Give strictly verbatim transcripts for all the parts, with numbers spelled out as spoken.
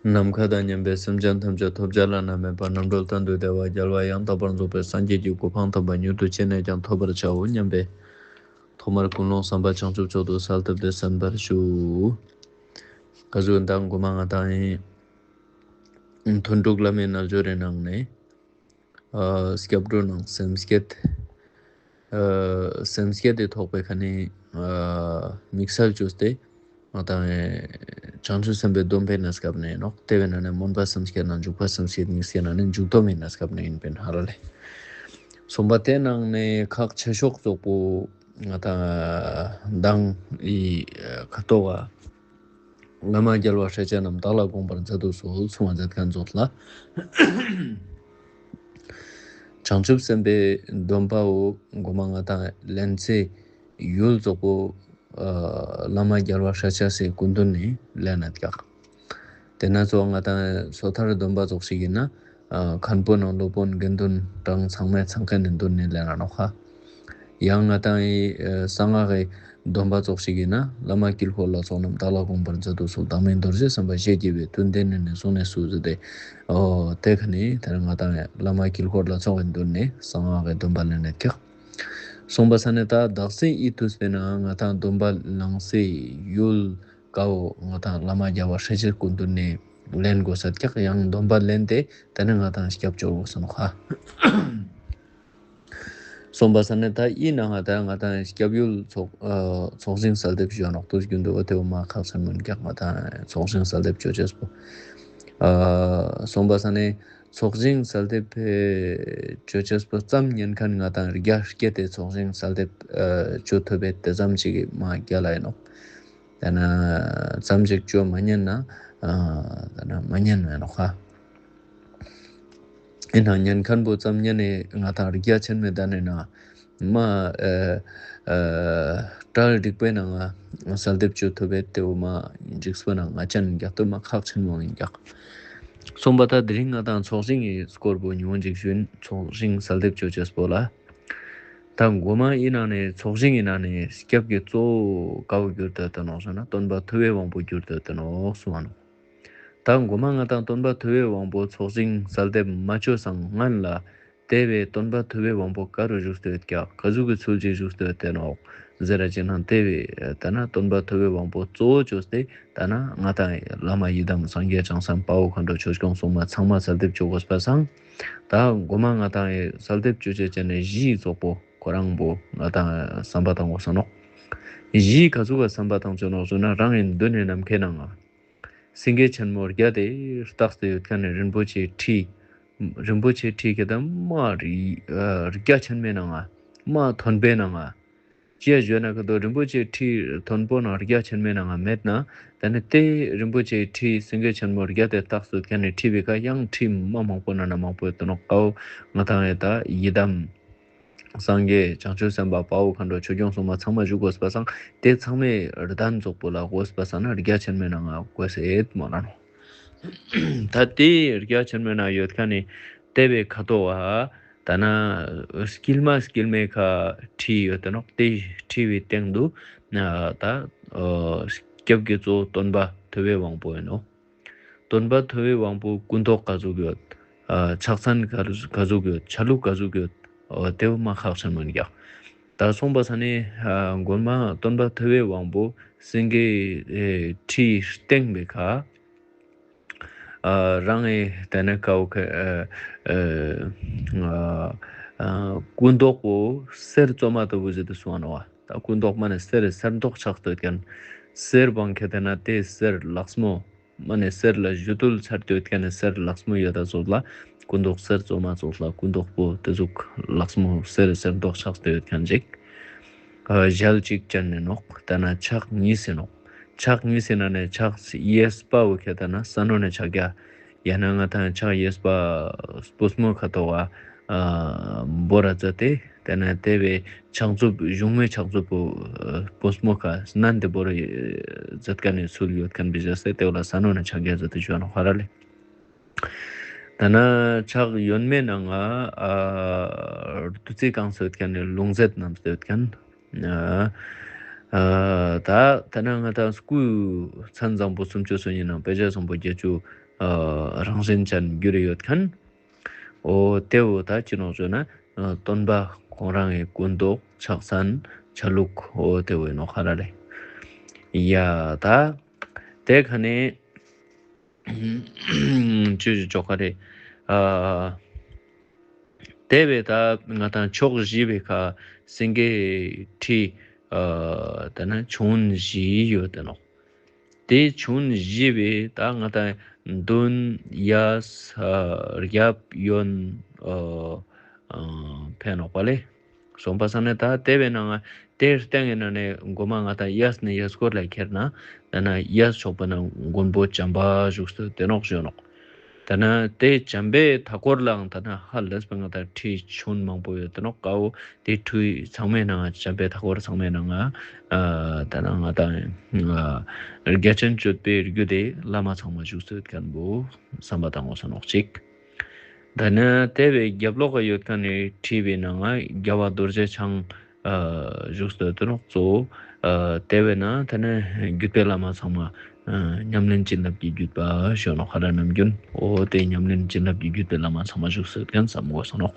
ནམ་མཁའ་དང་མཉམ་པའི་སེམས་ཅན་ཐམས་ཅད་ཐོབ་བྱ་བླ་ན་མེད་པ་རྣམ་གྲོལ་གཏན་དུ་བདེ་བ་རྒྱལ་བ་ཡང་དག་པར་རྫོགས་པའི་སངས་རྒྱས་ཀྱི་གོ་འཕང་དམ་པ་མྱུར་དུ་ཅི་ནས་ཀྱང་ཐོབ་པར་བྱའོ་སྙམ་པའི་ཐོག་མར་ཀུན་སློང་བསམ་པ་བྱང་ཆུབ་མཆོག་ཏུ་གསལ་བཏབ་སྟེ་གསན་པར་ཞུ། ག་ཟུག་མདང་གོ་མ་ང་དང་ཡིན། ཐུན་དྲུག་བླ་མའི་རྣལ་འབྱོར་རི་ནང་ནས། ཨ་སྐྱབས་འགྲོ་ནང་སེམས་བསྐྱེད། ཨ་སེམས་བསྐྱེད་དེ་ཐོག་པའི་ཁ་ནས་ཨ་དམིགས་བསལ་བཅོས་ཏེ་ང་དང་བྱང་ཆུབ་སེམས་དཔའི་སྡོམ་པའི་གནས་སྐབས་ནས་ནོག། དེ་བས་ན་ནི་སྨོན་པ་སེམས་བསྐྱེད་ནང་འཇུག་པ་སེམས་བསྐྱེད་གཉིས་ཀྱི་ནང་ནས་འཇུག་སྡོམ་མི་གནས་སྐབས་ནས་ཡིན་པའི་ཧ་ར་ལེ། གསུམ་པ་དེ་ནང་ནས་ཁག་ཆེ་ཤོས་ཙོགས་པོ་ང་དང་མདང་ཡི་ཁ་ཐོག་ག་བླ་མ་རྒྱལ་བ་སྲས་བཅས་རྣམས་བདག་ལ་དགོངས་པར་མཛད་དུ་གསོལ་གསུང་བ་མཛད་མཁན་ཙོགས་ལ། བྱང་ཆུབ་སེམས་དཔའི་སྡོམ་པའོ་གོ་མ་ང་དང་ལེན་ཚེ་ཡུལ་ཙོགས་པོ་ཨ་བླ་མ་རྒྱལ་བ་སྲས་བཅས་སི་སྐུ་མདུན་ནས་ལེན་ན་ཀྱག། དེ་ན་ཙོགས་ང་དང་སོ་ཐར་སྡོམ་པ་ཙོགས་ཤིག་ཡིན་ན་ཨ་མཁན་པོ་ནང་སློབ་དཔོན་དགེ་འདུན་གྲངས་ཚང་མས་ཚང་མཁན་ནི་མདུན་ནས་ལེན་ན་ནོག་ཧ། ཡང་ང་དང་ཡི་ཨ་གསང་སྔགས་ཀྱི་སྡོམ་པ་ཙོགས་ཤིག་ཡིན་ན་བླ་མ་དཀྱིལ་འཁོར་ལྷ་ཚོགས་རྣམས་བདག་ལ་དགོངས་པར་མཛད་དུ་གསོལ། བདག་མིང་རྡོ་རྗེ་སེམས་དཔའ་ཞེས་བགྱི་བའི་མདུན་དེ་ནས་ནི་གཟུང་ནས་སུ་ཟེར་ཏེ། ཨོ་དེ་ཁ་ནས་དེ་ནས་ང་དང་བླ་མ་དཀྱིལ་འཁོར་ལྷ་ཚོགས་ཀྱི་མདུན་ནས་གསང་སྔགས་ཀྱི་སྡོམ་པ་ལེན་ནས་ཀྱག། གསུངས་པ་ས་ནས་ད་བདག་སེམས་ཡིད་དུ་སྤེལ་ན་ང་དང་སྡོམ་པ་བླང་སའི་ཡུལ་ཀའོ་ང་དང་བླ་མ་རྒྱལ་བ་སྲས་བཅས་སྐུ་མདུན་ནས་ལེན་དགོས་ས་ཀྱག། ཡང་སྡོམ་པ་ལེན་ཏེ་དེ་ནས་ང་དང་སྐྱབས་བཅོལ་དགོས་ས་ནོག་ཧ། གསུངས་པ་ས་ནས་ད་ཡིན་ན་ང་དང་ང་དང་སྐྱབས་ཡུལ་ཚོགས་ཨ་ཚོགས་ཞིང་གསལ་འདེབས་ཞུ་ནོག་ཏུ་རྒྱུན་དུ་འོ་དེ་བོ་མ་ཁག་ཆེན་མོ་ཀྱག། ང་དང་ཚོགས་ཞིང་གསལ་འདེབས་བཅོ་ཅེས་པོ་ཨ་གསུངས་པ་ས་ནས་ཚོགས་ཞིང་གསལ་འདེབས་བཅོ་ཅེས་པོ་ཙམ་ཉན་མཁན་ང་དང་རྒྱ་སྐད་དེ་ཚོགས་ཞིང་གསལ་འདེབས་ཨ་བཅོ་ཐུབ་པའི་དེ་ཙམ་ཅིག་མ་རྒྱལ་ལ་ཡིན་ནོག། དེ་ན་ཙམ་ཅིག་བཅོ་མ་ཉན་ན་ཨ་དེ་ན་མ་ཉན་མེད་ནོག་ཧ། ཡིན་ན་ཉན་མཁན་པོ་ཙམ་ཉན་ནས་ང་དང་རྒྱ་ཆེན་མོ་ད་ནས་ན་མ་ཨ་ཨ་གྲ་སྒྲིག་པོའི་ནང་ང་གསལ་འདེབས་བཅོ་ཐུབ་པའི་དེ་བོ་མ་འགྲིག་པོ་ན་ང་ཅན་རྒྱག་ཏུ་མ་ཁག་ཆེན་མོ་ཡིན་ཀྱག། གསུངས་པ་ད་དེ་རིང་ང་དང་ཚོགས་ཞིང་གི་སྐོར་པོ་ཉུང་ངུ་ཅིག་ཞུ་ཡིན། ཚོགས་ཞིང་གསལ་འདེབས་བཅོ་ཅེས་པོ་ལ། ད་མགོ་མ་ཡིན་ན་ནི་ཚོགས་ཞིང་ཡིན་ན་ནི་སྐྱབས་ཀྱི་གཙོ་བོ་ཀ་བོ་གྱུར་ཏེ་ཡོད་དེ་ནོག་ཟེར་ན་སྟོན་པ་ཐུབ་པའི་དབང་པོ་གྱུར་ཏེ་ཡོད་དེ་ནོག་གསུངས་པ་ནོག། ད་མགོ་མ་ང་དང་སྟོན་པ་ཐུབ་པའི་དབང་པོ་ཚོགས་ཞིང་གསལ་འདེབས་མ་བཅོ་སང་སྔན་ལ་དེ་བས་སྟོན་པ་ཐུབ་པའི་དབང་པོ་ག་རུ་བཞུགས་ཏེ་ཡོད་ཀྱག། ག་ཟུག་གི་ཚུལ་ཅིག་བཞུགས་ཏེ་ཡོད་དེ་ནོག་ཟེར་ར་ཅིག་ན་དེ་བས་ད་ན་སྟོན་པ་ཐུབ་པའི་དབང་པོ་གཙོ་བོ་བཅོས་ཏེ་ད་ན་ང་དང་བླ་མ་ཡི་དམ་སངས་རྒྱས་བྱང་སེམས་དཔའ་བོ་མཁའ་འགྲོ་ཆོས་སྐྱོང་སྲུང་མ་ཚང་མ་གསལ་འདེབས་བཅོ་དགོས་པ་སང་། ད་མགོ་མ་ང་དང་ཡི་གསལ་འདེབས་བཅོ་ཅེས་ཅན་ནི་གཞི་ཙོགས་པོ་ཁོ་རང་པོ་ང་དང་བསམ་པ་བཏང་དགོས་ས་ནོག། གཞི་ག་ཟུག་ག་བསམ་པ་བཏང་ཅེས་ནོག་ཟེར་ན་རང་གི་མདུན་ནས་ནམ་མཁའི་ནང་ང་སེང་གེ་ཆེན་མོ་བརྒྱ་དེ་རྟགས་སུ་ཡོད་མཁན་ནི་རིན་པོ་ཆེའི་ཁྲི། རིན་པོ་ཆེའི་ཁྲི་ཁེ་ད་མ་རི་ཨ་རྒྱ་ཆེན་མོའི་ནང་ང་མ་མཐོན་པོའི་ནང་ང་ཅི་ཡ་བརྗོད་ན་ཁ་དོ་རིན་པོ་ཆེའི་ཁྲི་མཐོན་པོ་ནང་རྒྱ་ཆེན་མོའི་ནང་ང་མེད་ན། ད་ནི་དེ་རིན་པོ་ཆེའི་ཁྲི་སེང་གེ་ཆེན་མོ་བརྒྱ་དེ་རྟགས་སུ་ཁྱེར་ནས་ཁྲི་བའི་ཁ་ཡང་ཁྲི་མ་མང་པོ་ན་ན་མང་པོ་ཡོད་དེ་ནོག་ཀའོ། ང་དང་ཡི་ད་ཡི་དམ་སངས་རྒྱས་བྱང་ཆུབ་སེམས་དཔའ་དཔའ་བོ་མཁའ་འགྲོ་ཆོས་སྐྱོང་སྲུང་མ་ཚང་མ་བཞུགས་དགོས་པ་སང་དེ་ཚང་མའི་གདན་ཙོགས་པོ་ལ་དགོས་པ་སང་ན་རྒྱ་ཆེན་མོའི་ནང་ང་དགོས་ཟེར་མ་ན་ནོག། ད་དེ་རྒྱ་ཆེན་མོའི་ནང་ཡོད་མཁན་ནི་དེ་བའི་ཁ་དོག་ག་ད་ན་དཀྱིལ་མ་དཀྱིལ་མའི་ཁ་ཁྲི་ཡོད་དེ་ནོག། དེ་ཁྲི་བའི་སྟེང་དུ་ད་སྐྱབས་ཀྱི་གཙོ་བོ་སྟོན་པ་ཐུབ་པའི་དབང་པོ་ཡིན་ནོག། སྟོན་པ་ཐུབ་པའི་དབང་པོ་སྐུ་མདོག་ག་ཟུག་ཡོད། ཕྱག་མཚན་ག་ཟུག་ཡོད། ཆ་ལུགས་ག་ཟུག་ཡོད། དེ་བོ་མ་ཁག་ཆེན་མོ་ཡིན་ཀྱག། ད་གསུངས་པ་ས་ནས་མགོན་མ་སྟོན་པ་ཐུབ་པའི་དབང་པོ་སེང་གེའི་ཁྲིའི་སྟེང་པའི་ཁ་ཨ་རང་ངི་དེ་ནས་ཀའོ་ཁེ་ཨ་ཨ་ཨ་སྐུ་མདོག་པོ་གསེར་བཙོ་མ་ལྟ་བུ་ཟེར་ཏེ་གསུངས་པ་ནོག། ད་སྐུ་མདོག་མ་ནི་གསེར་གསེར་མདོག་ཆགས་ཏེ་ཡོད་མཁན། གསེར་བང་ཁེ་དེ་ན་དེ་གསེར་ལགས་མོ་མ་ནི་གསེར་ལ་བཞུ་བཏུལ་ཚར་ཏེ་ཡོད་མཁན་ནི་གསེར་ལགས་མོ་ཡོད་ད་ཙོགས་ལ་སྐུ་མདོག་གསེར་བཙོ་མ་ཙོགས་ལ་སྐུ་མདོག་པོ་དེ་ཟུག་ལགས་མོ་གསེར་གསེར་མདོག་ཆགས་ཏེ་ཡོད་མཁན་ཅིག། ཨ་ཞལ་གཅིག་ཅན་ནི་ནོག། ད་ན་ཕྱག་གཉིས་སི་ནོག། ཕྱག་གཉིས་སི་ནང་ནས་ཕྱག་གཡས་པ་བོ་ཁེ་ད་ན་ས་ནོ་ནས་ཕྱག་རྒྱ། ཡང་ན་ང་དང་ཕྱག་གཡས་པ་སྤུས་མོ་ཁ་ཐོག་ག་ཨ་བོར་ར་མཛད་དེ་དེ་ནས་དེ་བའི་ཕྱག་མཛུབ་གཞུང་མའི་ཕྱག་མཛུབ་པོ་ཨ་སྤུས་མོ་ཁ་མནན་ཏེ་བོར་ར་མཛད་མཁན་ནི་ཚུལ་ཡོད་མཁན་པའི་ཞལ་ཟེར་དེ་བོ་ལ་ས་ནོ་ནས་ཕྱག་རྒྱ་མཛད་དེ་ཞུ་ནོག་ཧ་ར་ལེ། ད་ན་ཕྱག་གཡོན་མའི་ནང་ང་ཨ་བདུད་རྩི་གང་ཟེར་ཡོད་མཁན་ནི་ལྷུང་བཟེད་བསྣམས་ཏེ་ཡོད་མཁན། ཨ་ ཨ་ད་ད་ན་ང་ཏང་སྐུ་མཚན་བཟང་པོ་སུམ་ཅུ་སོ་གཉིས་ནང་དཔེ་བྱད་བཟང་པོ་བརྒྱད་ཅུ་ཨ་རང་བཞིན་ཅན་གྱུར་ཡོད་ཁན། འོ་དེ་བོ་ད་ཅི་ནོག་ཟེར་ན་ཨ་སྟོན་པ་ཁོང་རང་ངི་སྐུ་མདོག་ཕྱག་མཚན་ཆ་ལུགས་འོ་དེ་བོ་ཨིན་ནོག་ཧ་ལ་ལེ། ཡ་ད་དེ་ཁ་ནེ་ཅི་ཅོ་ཁ་རེ། ཨ་དེ་བས་ད་ང་ཏང་ཕྱོགས་བཞི་བའི་ཁ་སེང་གེའི་ཁྲི་ཨ་ད་ན་ཆུང་བཞི་ཡོད་དེ་ནོག། དེ་ཆུང་བཞི་བས་ད་ང་ཏང་མདུན་གཡས་ཨ་རྒྱབ་གཡོན་ཨ་ཕན་ནོག་པ་ལེ། སོང་པ་ས་ནེ་ད་དེ་བས་ན་ང་དེ་སྟེང་གི་ནང་ནེ་གོ་མ་ང་ཏང་གཡས་ནེ་གཡས་སྐོར་ལ་ཁྱེར་ན་ད་ན་གཡས་ཕྱོགས་པ་ན་མགོན་པོ་བྱམས་པ་བཞུགས་སུ་དེ་ནོག་ཞུ་ནོག། ད་ན་དེ་བྱམས་པའི་མཐའ་སྐོར་ལའང་ད་ན་ཧ་ལས་པ་ང་ཏང་ཁྲི་ཆུང་མང་པོ་ཡོད་དེ་ནོག་ཀ་བོ། དེ་ཁྲི་ཚང་མའི་ནང་ང་བྱམས་པའི་མཐའ་སྐོར་ཚང་མའི་ནང་ང་ཨ་ད་ན་ང་ཏང་ཨ་རྒྱ་ཆེན་སྤྱོད་པའི་རྒྱུད་དེ་བླ་མ་ཚང་མ་བཞུགས་སུ་ཡོད་ཁན་བོ་བསམ་པ་བཏང་དགོས་ས་ནོག་ཅིག། ད་ནི་དེ་བས་རྒྱབ་ལོགས་ཀ་ཡོད་ཁན་ནི་ཁྲི་བའི་ནང་ང་རྒྱལ་བ་རྡོ་རྗེ་འཆང་ཨ་བཞུགས་སུ་ཡོད་དེ་ནོག་གཙོ་བོ། ཨ་དེ་བས་ན་ད་ནི་བརྒྱུད་པའི་བླ་མ་ཚང་མ་ཨ་ཉམས་ལེན་བྱིན་རླབས་ཀྱི་བརྒྱུད་པ་ཞུ་ནོག་ཧ་ལ་ནམ་རྒྱུན། འོ་དེ་ཉམས་ལེན་བྱིན་རླབས་ཀྱི་བརྒྱུད་པའི་བླ་མ་ཚང་མ་བཞུགས་སུ་ཡོད་ཁན་བསམ་དགོས་ས་ནོག།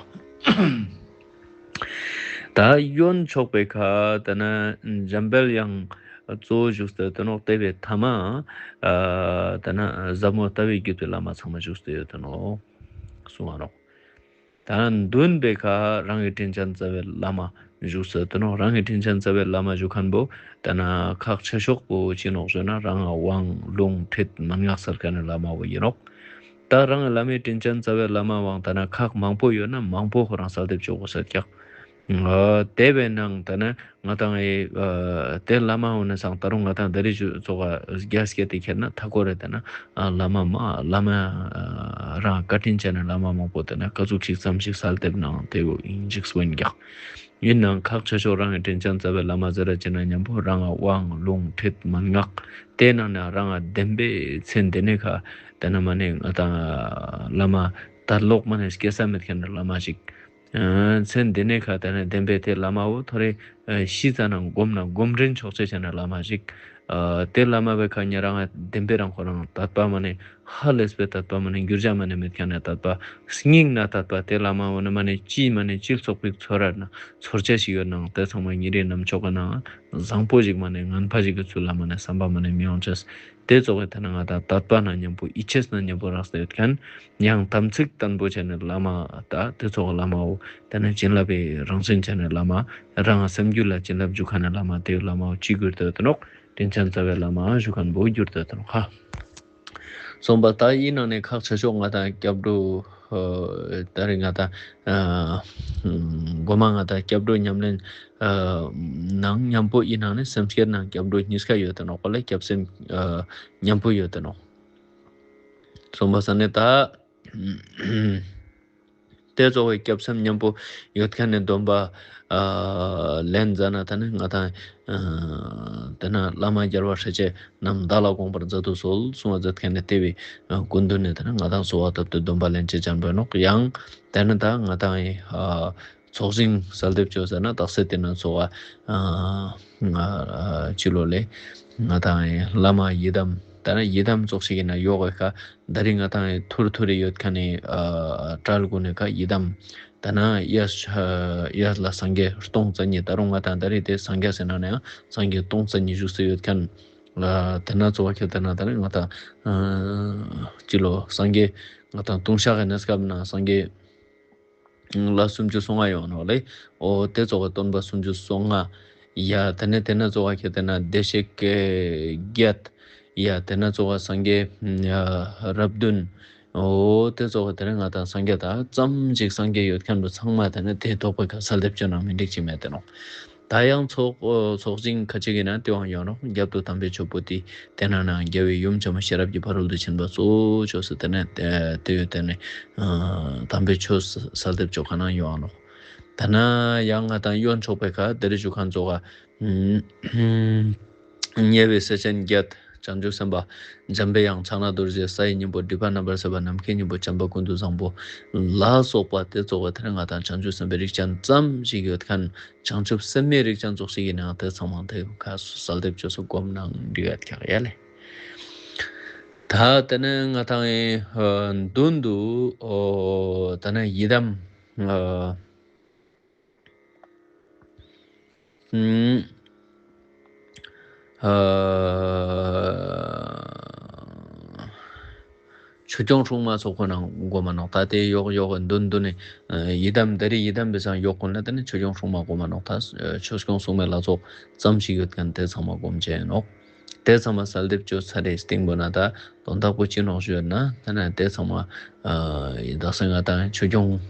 ད་གཡོན་ཕྱོགས་པའི་ཁ་ད་ན་འཇམ་དཔལ་དབྱངས་གཙོ་བོ་བཞུགས་སུ་ཡོད་དེ་ནོག། དེ་བས་ཐ་མ་ཨ་ད་ན་ཟབ་མོ་ལྟ་བའི་བརྒྱུད་པའི་བླ་མ་ཚང་མ་བཞུགས་སུ་ཡོད་དེ་ནོག་གསུང་བ་ནོག། ད་མདུན་པའི་ཁ་རང་གི་དྲིན་ཅན་རྩ་བའི་བླ་མ་བཞུགས་སུ་ཡོད་དེ་ནོག། རང་གི་དྲིན་ཅན་རྩ་བའི་བླ་མ་བཞུགས་ཁན་བོ་ད་ན་ཁག་ཆེ་ཤོས་པོ་ཅི་ནོག་ཟེར་ན་རང་ང་དབང་ལུང་ཁྲིད་མན་ངག་སལ་ཁན་ནི་བླ་མ་བོ་ཨིན་ནོག། ད་རང་གི་བླ་མའི་དྲིན་ཅན་རྩ་བའི་བླ་མ་བོའང་ད་ན་ཁག་མང་པོ་ཡོད་ན་མང་པོ་ཁོ་རང་གསལ་འདེབས་ཅོ་དགོས་ས་ཀྱག། ཨ་དེ་བས་ནང་ད་ན་ང་ཏང་ཨེ་ཨ་དེ་བླ་མ་འོ་ན་སང་ད་རུང་ང་ཏང་ད་རེས་ཞུ་ཚོགས་ཀ་རྒྱ་སྐྱེད་དེ་ཁྱེར་ན་མཐའ་སྐོར་རེ་ད་ན་ཨ་བླ་མ་མ་བླ་མ་ཨ་རང་བཀའ་དྲིན་ཅན་ནི་བླ་མ་མང་པོ་ད་ན་ཀ་ཟུག་ཞིག་ཙམ་ཞིག་གསལ་འདེབས་ནང་དེ་བོ་ཨིན་ཅིག་སོན་ཀྱག། ཨིན་ནའང་ཁག་ཆེ་ཤོས་རང་གི་དྲིན་ཅན་རྩ་བའི་བླ་མ་ཟེར་ར་ཅེ་ན་མཉམ་པོ་རང་ང་དབང་ལུང་ཁྲིད་མན་ངག་དེ་ནང་ནེ་རང་ང་བདེན་པའི་མཚན་དེ་ནེ་ཁ་ད་ན་མ་ནེ་ང་ཏང་བླ་མ་དད་ལོག་མ་ནེ་སྐྱེ་ས་མེད་ཁན་ནི་བླ་མ་ཞིག། ཨ་མཚན་དེ་ནེ་ཁ་ད་ན་བདེན་པའི་དེ་བླ་མ་བོ་ཐོ་རེ་ཨ་ཤི་ཙ་ན་སྒོམ་ན་སྒོམ་རིན་ཆོག་ཅེས་ཅན་ནི་བླ་མ་ཞིག། ཨ་དེ་བླ་མ་བོའི་ཁ་ཉེ་རང་ང་བདེན་པའི་རང་ཁོ་རང་དད་པ་མ་ནེ་ཧ་ལས་པའི་དད་པ་མ་ནེ་འགྱུར་བྱ་མ་ནེ་མེད་ཁན་ནི་དད་པ། སྙིང་ནེ་དད་པ་དེ་བླ་མ་བོ་ནི་མ་ནེ་ཅི་མ་ནེ་ཅི་ཚོགས་པའི་ཚོར་ར་ན་ཚོར་ཅེས་ཞིག་ཡོད་ནའང་དེ་ཚང་མ་ཉེ་རེ་ནམ་ཆོག་ག་ནའང་བཟང་པོ་ཞིག་མ་ནེ་ངན་པ་ཞིག་གི་ཚུལ་ལ་མ་ནེ་བསམ་པ་མ་ནེ་མི་ཡོང་ཅེས། དེ་ཚོགས་ཀྱི་ད་ན་ང་ཏང་དད་པ་ནང་མཉམ་པོ་ཡིད་ཆེས་ནང་མཉམ་པོ་རགས་ཏེ་ཡོད་ཁན། ཡང་དམ་ཚིག་བརྟན་པོ་ཅན་ནི་བླ་མ་ད་དེ་ཚོགས་བླ་མ་བོ་ད་ན་བྱིན་རླབས་པའི་རང་བཞིན་ཅན་ནི་བླ་མ་རང་སེམས་རྒྱུད་ལ་བྱིན་རླབས་འཇུག་ཁན་ནི་བླ་མ་དེ་བླ་མ་བོ་ཅི་གྱུར་ཏེ་ཡོད་དེ་ནོག། དྲིན་ཅན་རྩ་བའི་བླ་མ་བཞུགས་ཁན་བོ་གྱུར་ཏེ་ཡོད་དེ་ནོག་ཧ། སོང་པ་ད་ཨིན་ནང་ནེ་ཁག་ཆེ་ཤོས་ང་ཏང་སྐྱབས་འགྲོ་ཨ་ད་རེས་ང་ཏང་ཨ་གོ་མ་ང་ཏང་སྐྱབས་འགྲོ་ཉམས་ལེན་ཨ་ནང་མཉམ་པོ་ཨིན་ནང་ནེ་སེམས་བསྐྱེད་ནང་སྐྱབས་འགྲོ་གཉིས་ཀ་ཡོད་དེ་ནོག་པ་ལེ། སྐྱབས་སེམས་ཨ་མཉམ་པོ་ཡོད་དེ་ནོག། སོང་པ་ས་ནེ་ད་དེ་ཚོགས་ཀྱི་སྐྱབས་སེམས་མཉམ་པོ་ཡོད་ཁན་ནི་སྡོམ་པ་ཨ་ལེན་ཟ་ན་ད་ནི་ང་ཏང་ཨ་དེ་ན་བླ་མ་རྒྱལ་བ་སྲས་བཅས་རྣམས་བདག་ལ་དགོངས་པར་མཛད་དུ་གསོལ་གསུང་བ་མཛད་ཁན་ནི་དེ་བོའི་ཨ་སྐུ་མདུན་ནེ་ད་ནི་ང་ཏང་གསོལ་བ་བཏབ་སྟེ་སྡོམ་པ་ལེན་ཅེས་ཅན་བོ་ཨིན་ནོག། ཡང་དེ་ནེ་ད་ང་ཏང་ཨ་ཚོགས་ཞིང་གསལ་འདེབས་ཅོ་ཟ་ན་དག་ས་དེ་ན་ཚོགས་ཨ་ང་ཨ་ཅི་ལོ་ལེ་ང་ཏང་ཨེ་བླ་མ་ཡི་དམ་ད་ན་ཡི་དམ་ཚོགས་ཤིག་ཨིན་ན་ཡོག་གི་ཁ་ད་རེས་ང་ཏང་ཨེ་ཐུར་ཐུར་རེ་ཡོད་ཁན་ནི་ཨ་གྲལ་གུན་ནི་ཁ་ཡི་དམ་ད་ན་གཡས་གཡས་ལ་སངས་རྒྱས་སྟོང་རྩ་གཉིས། ད་རུང་ང་ཏང་ད་རེས་དེ་སངས་རྒྱས་ཟེར་ན་ནའང་སངས་རྒྱས་སྟོང་རྩ་གཉིས་བཞུགས་སུ་ཡོད་ཁན་ཨ་དེ་ན་ཚོགས་ཁྱེར་དེ་ན་ད་རེས་ང་ཏང་ཨ་ཅི་ལོ་སངས་རྒྱས་ང་ཏང་ལྟུང་བཤགས་ཀྱི་གནས་སྐབས་ན་སངས་རྒྱས་ལ་སུམ་ཅུ་སོ་ལྔ་ཡོང་ནོག་ལེ། འོ་དེ་ཚོགས་ཀྱི་སྟོན་པ་སུམ་ཅུ་སོ་ལྔ། ཡ་དེ་ནེ་དེ་ན་ཚོགས་ཀྱི་དེ་ན་བདེ་གཤེགས་བརྒྱད། ཡ་དེ་ན་ཚོགས་སངས་རྒྱས་ཡ་རབས་བདུན། འོ་དེ་ཚོགས་ཀྱི་དེ་ནེ་ང་ཏང་སངས་རྒྱས་ད་ཙམ་ཞིག་སངས་རྒྱས་ཡོད་ཁན་བོ་ཚང་མ་དེ་ནེ་དེ་ཐོག་པའི་ཁ་གསལ་འདེབས་ཅོ་ན་མི་འགྲིག་ཅིག་མེད་དེ་ནོག། ད་ཡང་ཚོགས་ཨོ་ཚོགས་ཞིང་ཁ་ཅིག་གི་ནང་དེའང་ཡོང་ནོག། རྒྱབ་ཏུ་དམ་པའི་ཆོས་པོ་ཏི། དེ་ནང་ནེ་རྒྱལ་བའི་ཡུམ་ཆེན་མོ་ཤེས་རབ་ཀྱི་ཕ་རོལ་ཏུ་ཕྱིན་པ་གཙོ་བོ་ཅོས་ཏེ་དེ་ནེ་དེ་ཡོད་དེ་ནེ་ཨ་དམ་པའི་ཆོས་གསལ་འདེབས་ཅོ་ཁན་ནང་ཡོང་ནོག། ད་ན་ཡང་ང་ཏང་གཡོན་ཕྱོགས་པའི་ཁ་དེ་རིང་ཞུ་ཁན་ཚོགས་ཀ་ཉེ་བའི་སྲས་ཆེན་བརྒྱད། བྱང་ཆུབ་སེམས་དཔའ་འཇམ་པའི་དབྱངས་ཕྱག་ན་རྡོ་རྗེ་ས་ཡི་སྙིང་པོ་སྒྲིབ་པ་རྣམ་པར་སེལ་བ་ནམ་མཁའི་སྙིང་པོ་བྱམས་པ་ཀུན་ཏུ་བཟང་པོ་ལ་སོགས་པ་དེ་ཙོགས་པ་དེ་ནི་ང་དང་བྱང་ཆུབ་སེམས་དཔའི་རིགས་ཅན་ཙམ་ཞིག་ཡོད་མཁན་བྱང་ཆུབ་སེམས་དཔའི་རིགས་ཅན་ཙོགས་ཤིག་ཡིན་ནའང་དེ་ཚང་མ་དེ་ག་གསལ་འདེབས་བཅོས་སུ་སྒོམ་ནང་འགྲིག་ག་ཁྱག་ཡ་ལེ། ད་དེ་ནས་ང་དང་ཨེ་མདུན་དུ་ཨོ་དེ་ནས་ཡི་དམ་ཨ་ཨ་ཆོས་སྐྱོང་སྲུང་མ་ཚོགས་ཁོ་ནང་སྒོམ་མ་ནོག། ད་དེ་ཡོག་ཡོག་མདུན་མདུན་ནས་ཡི་དམ་ད་རེ་ཡི་དམ་བི་སང་ཡོག་ཁོ་ན་དེ་ནས་ཆོས་སྐྱོང་སྲུང་མ་སྒོམ་མ་ནོག། ད་ཆོས་སྐྱོང་སྲུང་མའི་ལྷ་ཚོགས་ཙམ་ཞིག་ཡོད་མཁན་དེ་ཚང་མ་སྒོམ་ཆེན་ནོག། དེ་ཚང་མ་གསལ་འདེབས་བཅོས་ཚར་རེ་སྟིང་པོ་ན་ད་དོན་དག་པོ་ཅི་ནོག་ཞུ་ཡོད་ན་ད་ན་དེ་ཚང་མ་ཨ་དག་ས་ང་དང་ཆོས་སྐྱོང་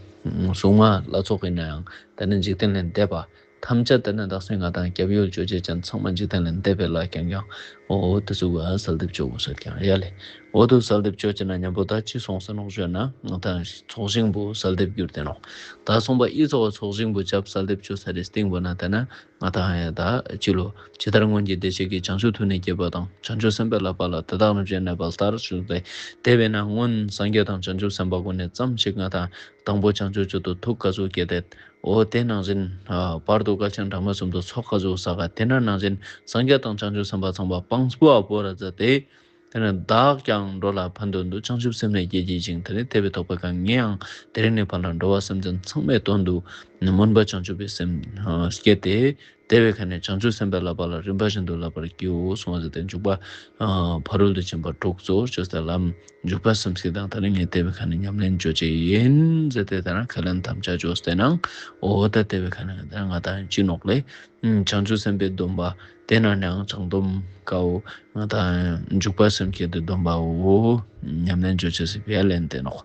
སྲུང་མ་ལྷ་ཚོགས་ཡིན་ནའང་ད་ནི་འཇིག་རྟེན་ལས་འདས་པ་ཐམས་ཅད་ད་ནི་དག་ས་ང་དང་སྐྱབས་ཡུལ་ཅོ་ཅེས་ཅན་ཚང་མ་འཇིག་རྟེན་ལས་འདས་པའི་ལ་རྐྱང་རྐྱང་འོ་དེ་ཚུ་ག་གསལ་འདེབས་བཅོ་དགོས་ཟེར་ཀྱང་ཡ་ལེ། འོ་དུ་གསལ་འདེབས་བཅོ་ཅེ་ན་མཉམ་པོ་ད་ཅི་སོང་ཟེར་ནོག་ཞུ་ན་ང་དང་ཚོགས་ཞིང་པོ་གསལ་འདེབས་གྱུར་ཏེ་ནོག། ད་སོང་པ་ཨི་ཚོགས་ཚོགས་ཞིང་པོ་ཅབ་གསལ་འདེབས་བཅོ་ཚར་རེ་སྟིང་པོ་ན་ད་ན་ང་དང་ཡང་ད་ཅི་ལོ། ཇི་ལྟར་སྔོན་གྱི་བདེ་གཤེགས་ཀྱིས། བྱང་ཆུབ་ཐུགས་ནི་བསྐྱེད་པ་དང་། བྱང་ཆུབ་སེམས་དཔའི་བསླབ་པ་ལ། དེ་དག་རྣམས་ཀྱང་གནས་པ་ལྟར་ཞུས་ཏེ། དེ་བས་ན་སྔོན་སངས་རྒྱས་དང་བྱང་ཆུབ་སེམས་དཔའ་ཀུན་ནས་ཙམ་ཞིག་ང་དང་དང་པོ་བྱང་ཆུབ་མཆོག་ཏུ་ཐུགས་ག་ཟུག་བསྐྱེད་དེ། འོ་དེ་ནང་བཞིན་བར་དུ་དཀའ་ཆེན་དྲག་མོ་གསུམ་དུ་ཚོགས་ག་ཟུག་བསགས་ག་དེ་ན་ནང་བཞིན་སངས་རྒྱས་དང་བྱང་ཆུབ་སེམས་དཔའ་ཚང་མ་དཔང་པོ་ཨ་བོ་ར་མཛད་དེ། དེ་ནས་བདག་ཀྱང་འགྲོ་ལ་ཕན་དོན་དུ། བྱང་ཆུབ་སེམས་ནི་བསྐྱེད་བགྱིད་ཅིང་། དེ་ནས་དེ་བས་ཐོགས་པའི་ཁ་ངས་ཡང་དེ་རིང་ནས་ཕར་ལ་འགྲོ་བ་སེམས་ཅན་ཚང་མའི་དོན་དུ་སྨོན་པ་བྱང་ཆུབ་པའི་སེམས་བསྐྱེད་དེ། དེ་བས་ཁ་ནས་བྱང་ཆུབ་སེམས་དཔའི་བསླབ་པ་ལ་རིམ་པ་བཞིན་དུ་བསླབ་པར་བགྱིའོ་གསུངས་ཟེར་ཏེ་འཇུག་པ་ཕ་རོལ་ཏུ་ཕྱིན་པ་དྲུག་གཙོ་བོ་བཅོས་ཏེ་ལམ་འཇུག་པ་སེམས་བསྐྱེད་དང་དེ་ནས་ངས་དེ་བས་ཁ་ནས་ཉམས་ལེན་བཅོ་ཅེས་ཡིན་ཟེར་ཏེ་དེ་ན་ཁས་ལེན་དམ་བཅའ་བཅོས་ཏེ་ནང་འོ་ད་དེ་བས་ཁ་ནས་ང་དང་ཅི་ནོག་ལེ། བྱང་ཆུབ་སེམས་དཔའི་སྡོམ་པ་དེ་ན་ནའང་བྱང་སྡོམ་ཀའོ་ང་དང་འཇུག་པ་སེམས་བསྐྱེད་དེ་སྡོམ་པའོ་ཉམས་ལེན་བཅོ་ཅེས་སི་ཕི་ཡ་ལེན་ཏེ་ནོག།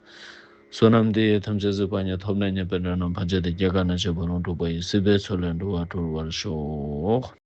བསོད་ནམས་འདི་ཡིས་ཐམས་ཅད་གཟིགས་པ་ཉིད། ཐོབ་ནས་ཉེས་པའི་དགྲ་རྣམས་ཕམ་བྱས་ཏེ། སྐྱེ་རྒ་ན་འཆིའི་རྦ་ཀློང་འཁྲུགས་པ་ཡི། སྲིད་པའི་མཚོ་ལས་འགྲོ་བ་སྒྲོལ་བར་ཤོག།